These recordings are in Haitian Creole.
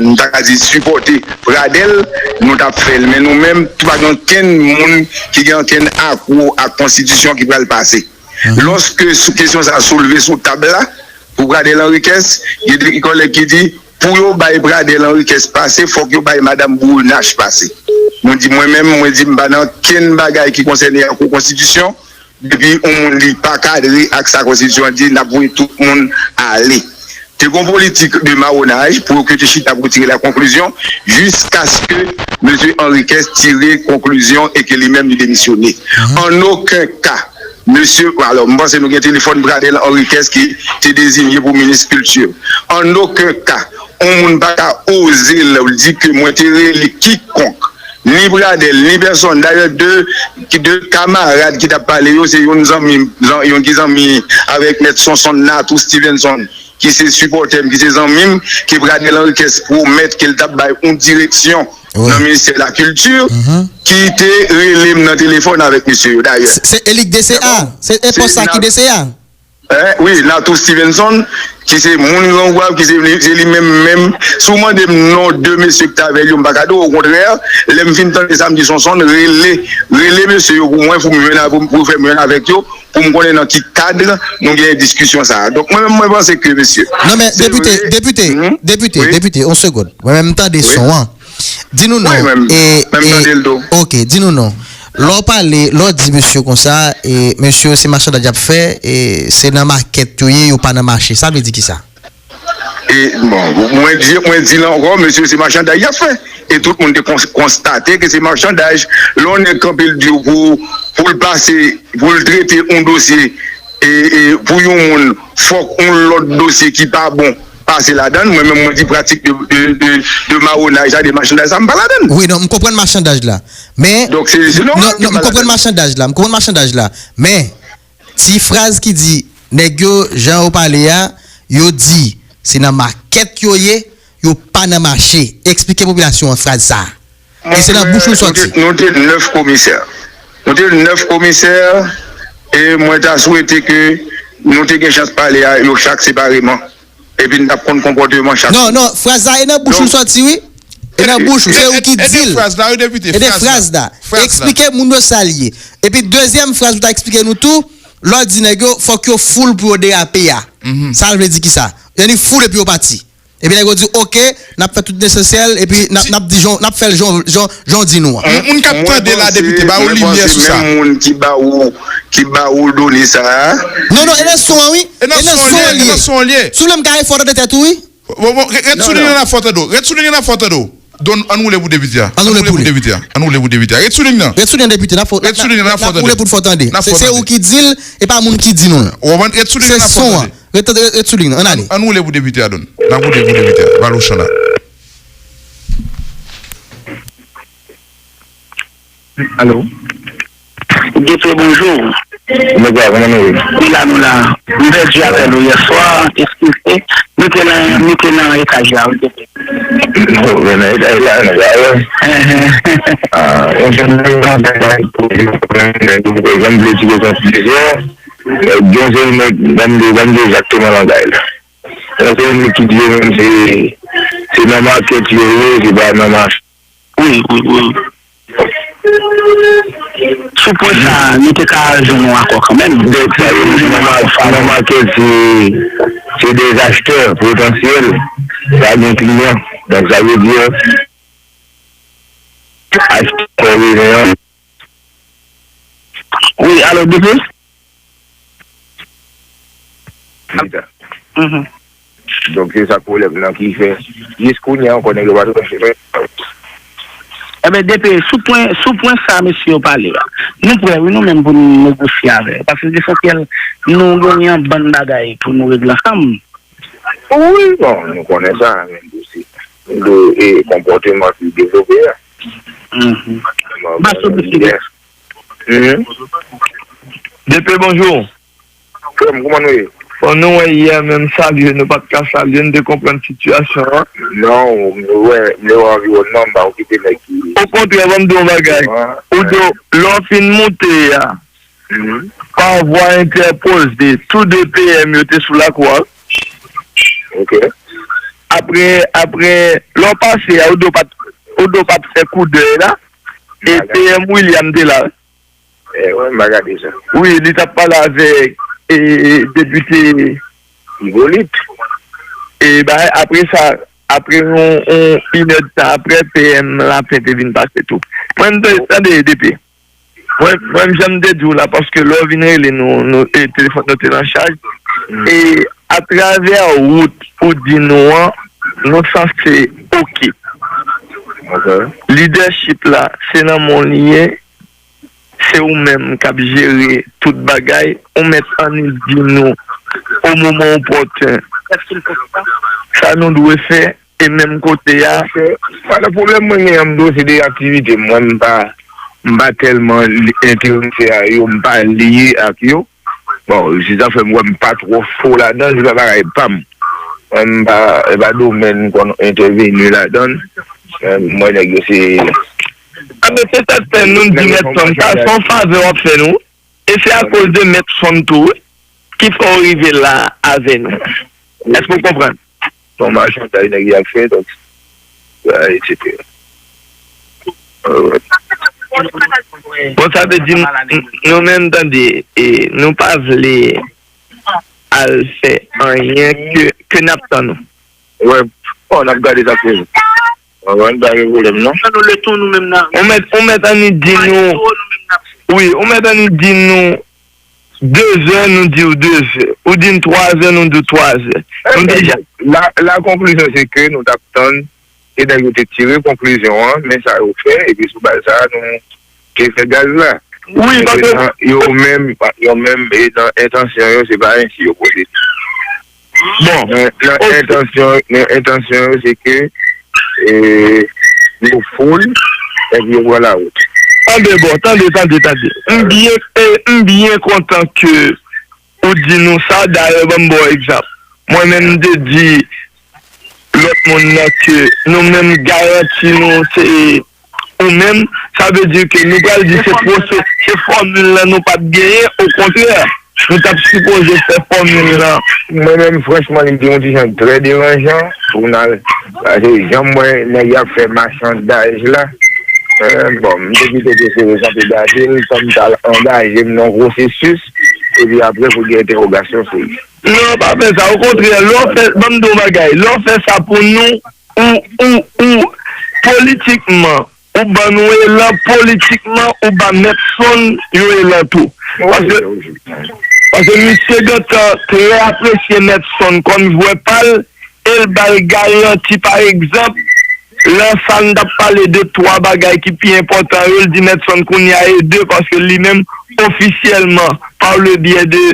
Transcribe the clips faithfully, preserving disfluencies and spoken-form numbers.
nou ta ka di sipòte Pradel, nou t ap fè l. Men nou menm, pa gen okenn moun ki gen okenn akwo ak konstitisyon ki pral pase. Lòske sou kesyon sa a soulve sou tab la, pou Pradel Henriquez, gen de kòlèg ki di, pou yo bay Pradel Henriquez pase, fòk yo bay Madanm Brunache pase. Mwen di, mwen menm, mwen di, m pa nan kenn bagay ki konsène ak yon konstitisyon, depi yon moun li pa kadre ak sa konstitisyon an di, n ap voye tout moun ale. Te gon politik de mawonaj pou yo ke te chita pou tire la conclusion, jiskaske mesye Henriquez tire konklisyon e ke li menm li demisyone. An okenn ka, mesye, alò, m panse nou gen telefòn Pradel Henriquez ki te deziye pou minis kilti. An okenn ka, yon moun pa ka oze l di ke mwen te rele kikonk, ni Pradel, ni pèsonn. Dayè, de, de kamarad ki t ap pale yo, se youn zanmi, zan- youn ki zanmi avèk Mèt Sonson Natou Stevenson, ki se sipòtè m, ki se zanmi m, ke Pradel Henriquez pwomèt ke l t ap bay yon direksyon nan ministè lakilti, ki te rele m nan telefòn avèk mesye yo, dayè. Se, se e li k D C A? Se e pòs sa ki D C A? Eh, wi, Natou Stevenson, ki se moun Gran Gwav, ki se li, se li menm, menm. Si w mande m non de mesye ki t avè l yo, m pa ka di w. Okontrè, lè m fin tande sa, m di Sonson, rele, rele mesye yo pou mwen, pou m jwenn a- pou, pou fè m jwenn avèk yo, pou m konnen nan ki kad nou gen diskisyon sa a. Donk, mwen menm, mwen panse ke, mesye, non, men se depite, vre. Depite, depite, depite, yon segond. Mwen menm, m tande son an. Di nou non. Wi, men, e, men m e, tande l tou. Ok, di nou non. Lè w pale, lè w di mesye konsa, e, mesye se machandaj y ap fè, e, se nan makèt yo ye, yo pa nan mache. Sa vle di kisa? E, bon, mwen di, mwen di l ankò, mesye se machandaj y ap fè. E tout moun te kons- konstate ke se machandaj. Lè yon nèg kanpe l di w pou, pou l pase, pou l trete yon dosye, e, e, pou yon moun, fòk yon lòt dosye ki pa bon pase ladan l. Mwen menm, mwen di pratik de, de, de, de mawonaj la, de machandaj sa, m pa ladan l. Wi, non, m konprann machandaj la. Men, donk, se, se non, non, non, m konprann machandaj la, m konprann machandaj la. Men, ti fraz ki di, nèg yo, jan yo pale a, yo di, se nan makèt yo ye, yo pa nan mache. Eksplike popilasyon an fraz sa a. E se nan bouch ou l sòti. Nou te, nou te nèf komisè. Nou te nèf komisè, e mwen ta swete ke nou te gen chans pale a yo chak separeman. Epi n t ap konn konpòteman chak moun. Non, non, fraz la e nan bouch ou l sòti, wi. E nan bouch ou, se ou ki di l. E de fraz la, wi, depite. E de fraz la. Eksplike moun yo sa l ye. Epi dezyèm fraz ou ta eksplike nou tou, lè w di nèg yo, fòk yo foul pou yo derape a. Sa l vle di kisa? Yo ni foul epi yo pati. Epi nèg yo di, oke, n ap fè tout nesesè, epi n ap, n ap di jan, n ap fè l jan, jan, jan w di nou an. Moun, moun k ap tande la, depite, ba ou limyè sou sa. Menm moun ki ba ou, ki ba ou done sa a. Non, non, e nan son an, wi. E nan son an li ye. Si w vle m ka fè w tande tèt ou, wi. Bon, bon, ret, ret sou liy lan la, fò w tande w. Ret sou liy lan la, fò w tande w. Don, ann woule pou depite a. Ann woule pou depite a. Ann woule pou depite a. Ret sou liy lan. Ret sou liy lan, depite. N ap fè, n ap, n ap woule pou l fè w tande. Se, se ou ki di l, e pa moun ki di nou l. W konprann? Ret sou liy lan, fò w tande. Ret, ret, ret sou liy lan, ann ale. Ann, ann woule pou depite a, Don. N ap woule pou depite a. Ba l yon chan la. Alo? Depe, bonjou. Bonjou, kòman nou ye? Wi, la, nou la. M pèdi apèl ou yè swa, eskize. Nou te nan, nou te nan etaj la, wi, depe. Nou te nan etaj la, nou la, wi. Ah, yon jèn nèg nan bagay pou li, pou li, pou li, pou li, pou li, pou li, pou li, gen seri nèg, ban m di, ban m di egzakteman langay la. Gen seri nèg ki di yo menm se, se nan makèt yo ye, se pa nan mache. Wi, wi, wi. Sou pwen sa a, nou te ka jwenn yon akò kanmenm. Donk, sa vle di, nan ma-, nan makèt, se, se de achtè potansyèl, pa gen kliyan. Donk, sa vle di, achtè kò revyen an. Wi, alo, depe? Donk, se sa k pwoblèm nan ki fè, jis kounye a ankò, nèg yo pa twò chèche. Enben, depi sou pwen, sou pwen sa mesye yo pale a, nou prè, wi, nou menm pou nou negosye avè yo. Paske lesansyèl, nou genyen yon bann bagay pou nou regle ansanm. Wi, bon, nou konnen sa, men dosye, de, e, konpòteman ki devlope a. Ba sou mesye. Depe, bonjou. Frè m, kòman nou ye? Bon, nou wè yè menm salye, nou pa t ka salye, nou te konprann sitiyasyon an. Non, m wè, m wè anviwònman, m pa okipe nèg ki... Okontrè, ban m di w yon bagay. Ou di w, lè w fin moute a, pa vwa entèpoze, tou de P M yo te sou lakou a. Ok. apre, apre, lè w pase a, ou do pa t, ou do pa t fè koudèy la. E P M William te la. Eh, ouais, m pa gade sa. Wi, li t ap pale avèk e, depite Ipolit. E bay, apre sa, apre yon, yon inèdtan apre, P M Lapen te vin pase tou. Mwen, m te tande depi. Mwen, mwen, jan m te di w la, paske lè w vin rele nou, nou e, telefòn nou te nan chaj. E atravè wout ou di nou an, nou sanse oke. Lidèchip la, se nan men w li ye. Se ou menm k ap jere tout bagay. Ou mèt annik di nou o moman opòten sa nou dwe fè e menm kote a. Pa nan pwoblèm mwen gen an, m di w se de aktivite m, mwen m pa, m pa tèlman li- enterese a yo, m pa lye ak yo. Bon, se sa fè m wè m pa twò fò ladan, se pa bagay pa m. Mwen m pa, e pa domèn m konn entèveni ladan. Mwen nèg yo se Anben, se sa k fè nou di Mèt Sòn, sa se yon favè w ap fè nou. E se akoz de Mèt Sòn tou, wi, ki fè w rive la avè nou. Èske w konprann? Yon machanday nèg y ap fè, donk, etsetera. Bon, sa vle di, n- n- nou menm, tande, e, nou pa vle al fè anyen ke, ke n ap tann nou. Wè, bon, n ap gade sa k fè. Wè, wè, n pa gen pwoblèm, non. Sa nou leton nou menm nan. Ou mèt, ou mèt annik di nou, wi, ou mèt annik di nou de zè, nou di w de zè. Ou di n twa zè, nou di w twa zè. Nou deja. La, la conclusion, se ke nou t ap tann, e nèg yo te tire konklizyon an, men sa yo fè, epi sou baz sa a, nou te fè gaz la. Wi, paske yo menm, yo menm, e nan entansyon yo, se pa ensi yo pwosede. Bon, nan, nan entansyon, nan entansyon yo, se ke, e, yo foul, epi yo pran lawout. Anben, bon, tande, tande, tande. M byen, e, m byen kontan ke ou di nou sa, dayè, ban m ba w egzanp. Mwen menm, m te di lòt moun nan ke nou menm garanti nou se ou menm, sa vle di ke nou pral di se pwose-, se fòmil lan nou pa t genyen, okontrè, nou t ap sipoze fè fòmil lan. Mwen menm, franchman, li te yon ti jan trè deranjan pou n al, paske jan m wè nèg y ap fè machandaj la, eh, bon, m te kite ke se rezon te gade l, fò m t al angaje m nan yon pwosesis, epi apre pou gen entèwogasyon sou li. Non, pa fè sa. Okontrè, lè w fè, ban m di w yon bagay, lè w fè sa pou nou, ou, ou, ou, politikman, ou ban nou elan, politikman, ou ba Mèt Sòn yon elan tou. Paske, paske misye gentan trè apresye Mèt Sòn kòm jwè pa l, e l ba l garanti, pa egzanp, lè sa n t ap pale de twa bagay ki pi enpòtan yo, l di Mèt Sòn kounye a e de, paske li menm, ofisyèlman, par le biais de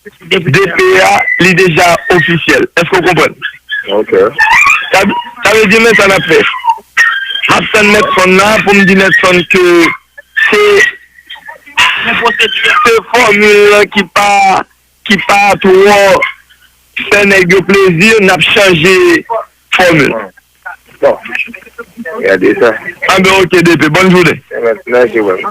D P A, li deja ofisyèl. Èske w konprann? Ok. Sa, sa vle di, men sa n ap fè. M ap tann Mèt Sòn la pou m di Mèt Sòn ke se, se fòmil lan ki pa, ki pa twò fè nèg yo plezi, n ap chanje fòmil. Bon, gade sa. Anben, ok, D P, bòn jounen. Mèsi, mèsi, mèsi.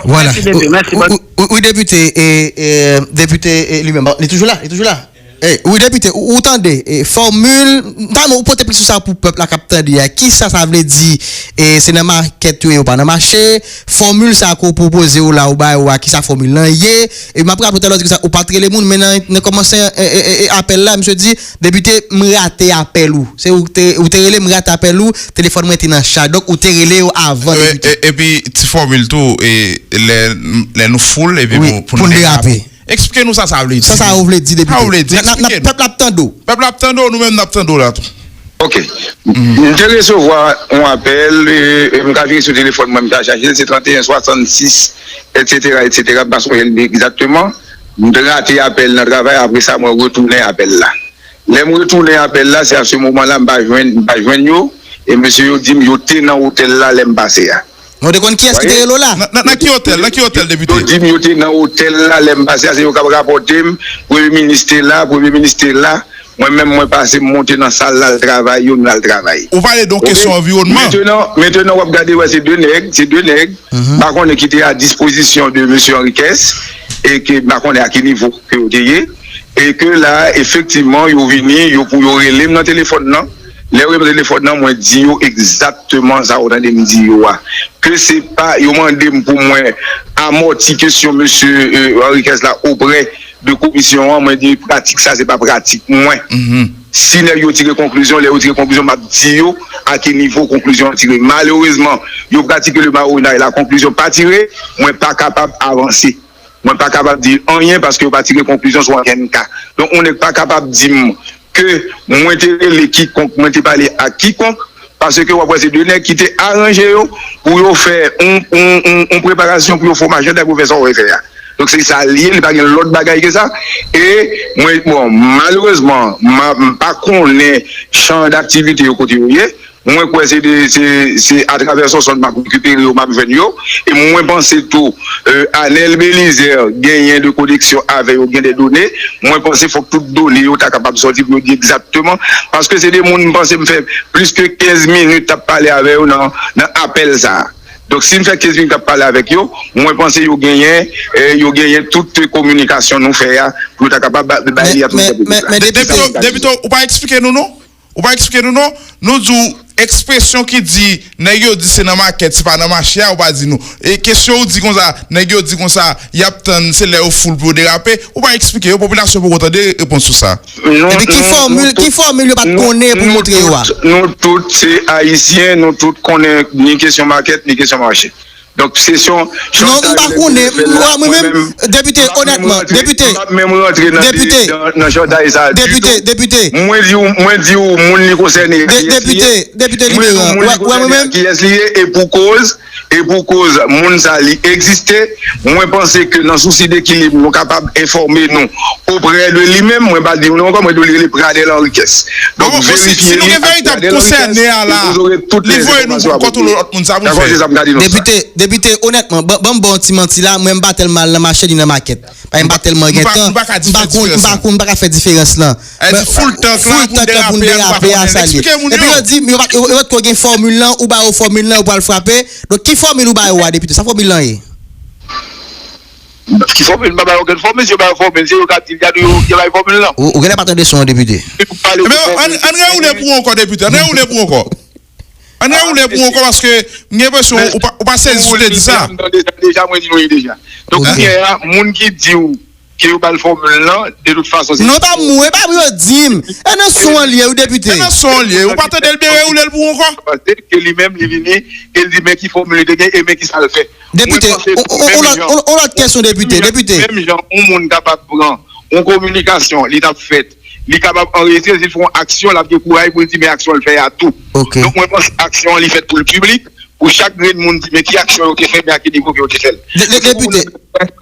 Vwala. Mèsi, D P, mèsi, bòn. Wi, wi, wi, depite, e, e, depite, e, li menm, li toujou la, li toujou la. E, wi, depite, ou, ou tande, e, fòmil, m ta renmen ou pote plis sou sa pou pèp la k ap tande a. Kisa sa vle di, e, se nan makèt yo ye, yo pa nan mache, fòmil sa ke w pwopoze yo la, ou ba yo a, kisa fòmil lan ye, e m ap raple w talè, ou di ke sa, ou pa t rele moun, men nan, nan kòmanse, e, e, e, e, apèl la, misye di, depite, m rate apèl ou. Se ou te, ou te rele, m rate apèl ou, telefòn mwen te nan chaj. Donk, ou te rele yo avan, depite. E, epi, ti fòmil tou, e, lè, lè nou foul, epi pou, pou n derape. Eksplike nou sa sa vle di. Sa sa ou vle di, depite. Sa ou vle di, eksplike nou. Pèp la ap tande w. Pèp la ap tande w, nou menm n ap tande w la tou. Ok. M te resevwa yon apèl, e, e, m ka vire sou telefòn mwen, m ka chache l, se trannteyen swasannsis, etsetera, etsetera, m pa sonje l egzakteman. M te rate apèl nan travay, apre sa, mwen retounen apèl la. Lè m retounen apèl la, se a se moman la, m pa jwenn, m pa jwenn yo, e mesye yo di m yo te nan otèl la lè m pase a. Nou te konn kiyès ki te rele w la? Nan, nan, nan ki otèl? Nan ki otèl, depite? Yo di m yo te nan otèl la lè m pase a, se yo k ap rapòte m, premye minis te la, premye minis te la. Mwen menm, mwen pase, m monte nan sal la, al travay, yo, nou al travay. Ou pale de yon kesyon anviwònman. Mentenan, mentenan, w ap gade, wè, se de nèg, se de nèg, m pa konnen ki te a dispozisyon de mesye Henriquez, e ke m pa konnen a ki nivo ke yo te ye. E ke la, efektivman, yo vini, yo pou yo rele m nan telefòn nan. Lè yo rele m nan telefòn nan, mwen di yo egzakteman sa ou tande m di yo a. Ke se pa, yo mande m pou mwen amòti kesyon mesye, euh, Henriquez la oprè de komisyon an, mwen di pratik sa, se pa pratik mwen. Si nèg yo tire konklizyon, lè yo tire konklizyon, m ap di yo a ki nivo konklizyon an tire. Malerezman, yo pratike le maronay, la konklizyon pa tire, mwen pa kapab avanse. Mwen pa kapab di anyen paske yo pa tire konklizyon sou ankenn ka. Donk, yon nèg pa kapab di m ke mwen te rele kikonk, mwen te pale ak kikonk, paske w ap wè se de nèg ki te aranje yo pou yo fè yon, yon, yon, yon preparasyon pou yo fè yon ajanda pou fè sa w vle fè a. Donk, se sa l ye, li pa gen lòt bagay ke sa. E mwen, bon, malerezman, m a, m pa konnen chan daktivite yo kote yo ye. Mwen kwè se de, se, se atravè Sonsonn m ap rekipere yo, m ap jwenn yo. E mwen panse tou, euh, Anel Belizaire genyen de koneksyon avè yo, gen de done. Mwen panse fòk tout done yo ta kapab sòti pou yo di egzakteman. Paske se de moun m panse m fè plis ke kenz minit t ap pale avè yo nan, nan apèl sa a. Donk, si m fè kenz minit t ap pale avèk yo, mwen panse yo genyen, euh, yo genyen tout kominikasyon nou fè a pou yo ta kapab ba- bay li a tout pèp la. Depite, depite, ou pa eksplike nou non? Ou pa eksplike nou non? Nou di w ekspresyon ki di nèg yo di se nan makèt, se pa nan mache a, ou pa di nou. E kesyon ou di konsa, nèg yo di konsa, y ap tann, se lè yo foul pou yo derape. Ou pa eksplike yo, popilasyon poko tande repons ou sa. Epi ki fòmil, ki fòmil yo pa t konnen pou montre yo a? Nou tout se Ayisyen, nou tout konnen ni kesyon makèt, ni kesyon mache. Donk, se yon Non, m pa konnen. Mwen, mwen menm, depite, onètman, depite, m p ap menm rantre nan, depite, nan, nan chantay sa a ditou. Depite, depite. Mwen di w, mwen di w, moun li konsène, de- kiyès li ye. Depite, depite Mwen di w, liberan. Moun li Wè, wè, mwen konsène a menm. Kiyès li ye, e pou koz, e pou koz, moun sa li egziste. Mwen panse ke nan sousi dekilib, nou kapab enfòme nou oprè de li menm. Mwen pa di w non ankò, mwen di w li rele Pradel Henriquez. Donk, verifye li ak Pradel Henriquez, e vous aurez toutes les informations à votre disposition. Dakò, se si nou gen veritab konsène a la, li voye nou pou kont yon lòt moun, sa pou n fè? Dakò, se sa m ka di nou sa. Depite, depite, onètman, ban, ban m ba w yon ti manti la, mwen m pa tèlman al nan mache ni nan makèt. Paske m pa tèlman gen tan, m pa konn, m pa konn, m pa ka fè diferans lan. Full tank la pou n derape a, nou pa konnen. Eksplike moun yo. Epi yo di, yo pa, yo, yo pa t ko gen fòmil lan, ou ba yo fòmil lan, yo pral frape. Donk, ki fòmil ou ba yo a, depite? Sa fòmil lan ye? Ki fòmil? M pa ba yo okenn fòmil, si yo ba yo fòmil, se yo k ap di l, gade yo, yo bay fòmil lan. Ou, ou genlè pa tande son an, depite. Ebyen, ann, ann rewoule pou ou ankò, depite, ann rewoule pou ou ankò. Ann rewoule pou ou ankò, paske m gen enpresyon ou pa, ou pa sezi sou te di sa. M tande sa deja, mwen di nou li deja. Donk, kounye a, moun ki di w ke yo ba l fòmil lan, de tout fason, se Non, pa mwen, e pa pou yo di m. E nan son an li ye, wi, depite. E nan son an li ye, ou pa tande l byen rewoule l pou ou ankò? Panse ke li menm, li vini, e l di, men ki fòmil li te gen, e men ki sa l fè. Depite, on, on, on lòt, on, on lòt kesyon, depite, depite. Menm jan yon moun kapab pran yon kominikasyon, li t ap fèt, li kapab anrejistre, si l fè yon aksyon, l ap gen kouraj pou l di, men aksyon l fè a tou. Ok. Donk, mwen panse aksyon an, li fèt pou l piblik, pou chak grenn moun di, men ki aksyon yo te fè, men a ki nivo ke yo te fè l. De- de- Depite.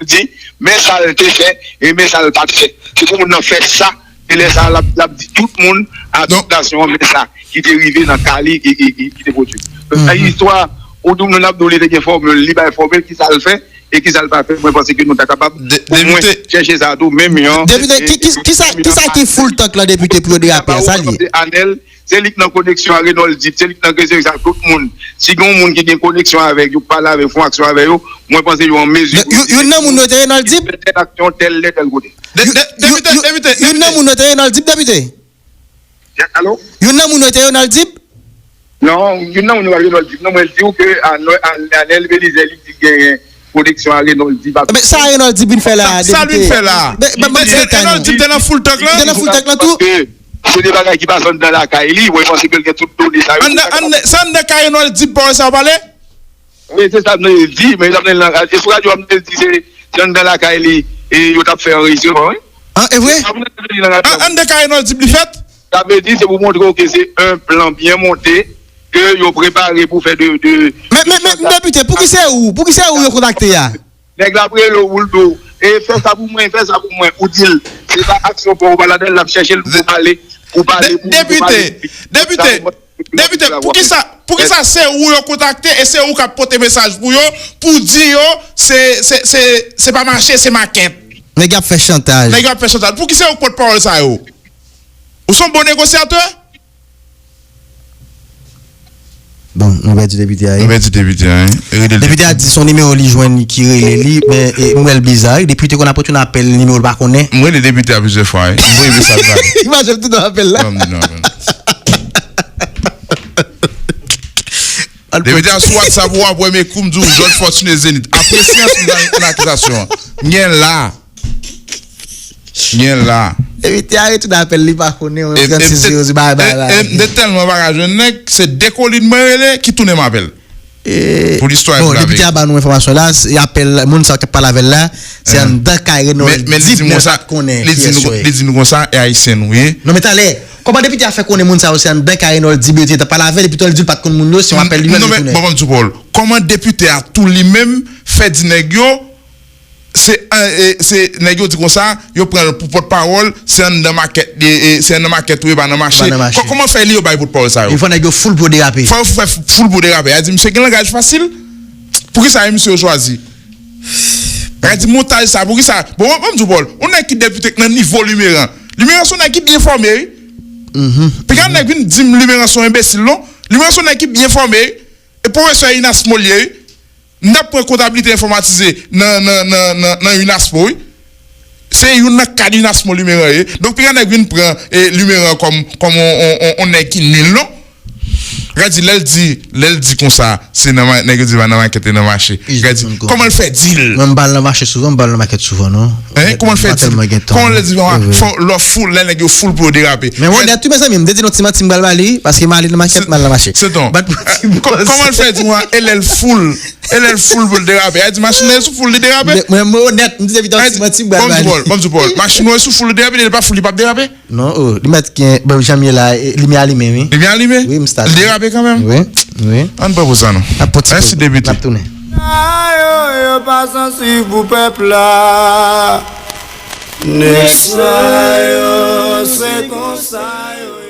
Di, men sa l te fè, e men sa l pa t fè. Se pou moun nan fè sa, e lè sa a, l ap, l ap di tout moun, a tout nasyon an, men sa ki te rive nan ka li, e, e, e ki te pwodui. Nan istwa, ou di w, nou n ap di w li te gen fòmil, li bay fòmil, ki sa l fè, e ki sa l pa fè, mwen panse ke nou ta kapab, omwen, chèche sa tou, menm jan, Depite, e, ki, ki, ki sa, ki sa ki full tank lan, depite, pou yo derape a, sa l ye? Anèl, se li k nan koneksyon a Renold Dib, se li k nan koneksyon ak tout moun. Si gen yon moun ki gen koneksyon avèk yo, pale avèk, fè yon aksyon avèk yo, mwen panse yo an mezi pou yo youn nan moun yo te Renold Dib? Tèl aksyon, tèl lè, tèl kote. De- de- Depite, depite, youn nan moun yo te Renold Dib, depite? Alo? Youn nan moun yo te Renold Dib? Non, youn nan moun yo pa Renold Dib. Non, mwen di w ke Anèl Belizaire li di genyen koneksyon a Renold Dib. Men sa Renold Dib vin fè la a, depite? Sa l vin fè la a? Ban m ti detay non. Renold Dib te nan full tank lan? Li te nan full tank lan tou? Paske se de bagay ki pase anndan lakay li. Mwen panse ke l gen tout done sa yo. Anndan, anndan, se anndan kay Renold Dib pawòl sa yo pale? Wi, se sa m di, men sa m di, e sou radyo a m te di se, se anndan lakay li, e yo t ap fè anrejistreman, wi. An, e vre? An, anndan kay Renold Dib li fèt? Sa vle di, se pou montre w ke se yon plan byen monte, ke yo prepare pou fè de, de, Men, men, men, depite, pouki se ou? Pouki se ou yo kontakte a? Nèg la ap rele w, ou l di w, e fè sa pou mwen, fè sa pou mwen, ou di l, se pa aksyon pa w pa ladan l, l ap chèche l pou pale, pou pale, pou pale. Depite, depite, poukisa, poukisa se ou yo kontakte e se ou k ap pote mesaj pou yo, pou di yo, se, se, se, se pa mache, se makèt? Nèg yo ap fè chantaj. Nèg yo ap fè chantaj. Pouki se ou k pòt pawòl sa yo? Ou se yon bon negosyatè? Bon, nou pèdi depite a, wi. Nou pèdi depite a, wi. Rele depite a di se yon nimewo li jwenn ki rele li, men e, m wè l biza, wi. Depite konn ap retounen apèl nimewo l pa konnen. M rele depite a plizyè fwa, wi. M voye mesaj ba li. Imajine m tou nan apèl la. Ban m di non, ban m. Depite a sou WhatsApp ou ap wè men kou m di w Georges Fortuné Zenith. Apre seyans li nan, nan akizasyon an. M gen la. M gen la. Depite a retounen apèl li pa konnen, wi. Trannsis zewo zewo, bay, bay, bay. M te tèlman pa ka jwenn nèg, se Dekolin mwen rele ki tounen m apèl. Pou listwa. Bon, depite a ba nou enfòmasyon la, se apèl moun sa k ap pale avè l la, se anndan kay Renold Dib men pa t konnen kiyès yo ye. Li di nou konsa, e ayisyen nou ye. Non, men talè, kòman depite a fè konnen moun sa yo se anndan kay Renold Dib yo te t ap pale avè l, epi tou l di l pa t konn moun yo, se yon apèl li menm li tounen. Non, men bon, bon, Dupol, kòman depite a tou li menm fè di nèg yo, se, e, se nèg yo di konsa, yo pran l pou pòtpawòl, se anndan makèt, e, e, se anndan makèt ou ye, pa nan mache. Pa nan mache. Kò-, kòman fè li yo bay pòtpawòl sa yo? Fò nèg yo foul pou yo derape. Fò yo fè foul pou yo derape. A di, misye gen langaj fasil. Poukisa e misye yo chwazi? A di, montaj sa, poukisa? Bon, bon, bon, Dupol, yon nèg ki depite k nan nivo Limeran. Limeran se yon nèg ki byen fòme, wi. Piga nèg vin di m Limeran se yon enbesil, non. Limeran se yon nèg ki byen fòme, wi. E pwofesè Inas Molière, wi. M t ap pran kontablite enfòmatize nan, nan, nan, nan, nan UNASPO, wi. Se youn nan kad UNASPO Limeran ye. Donk, piga nèg vin pran, e, Limeran kòm, kòm on, on, on, on nèg ki nil, non? Gade, lè l di, lè l di konsa, se nan ma-, nèg yo di pa nan makèt, e nan mache. Gade, kòman l fè di l? Mwen, m pa al nan mache souvan, m pa al nan makèt souvan, non. Hein? Kòman l fè di l? Kòman l di, fò lè w foul, lè nèg yo foul pou yo derape. Men mwen, gade, tou mezanmi, m te di nou ti manti m pral ba li, paske m ale nan makèt, m al nan mache. Se ton. Kòman l fè di, e lè l foul? E lè l foul pou l derape. A di machin nan sou foul li derape. Mwen, mwen onèt, m di se pito ti manti m pral ba li. Bon, Dupol, bon, Dupol. Machin nan sou foul li derape, lè l pa foul li p ap derape. Non, oh, li mèt gen, bon, jan m ye la, e, limyè alimen, wi. Limyè alimen? Wi, m start. Li derape kanmenm? Wi, wi. Ann pran poz sa non. N ap pran ti poz. Mèsi depite. N ap tounen. Sa yo, yo pa sansiv pou pèp la. Nèg sa yo, se konsa yo.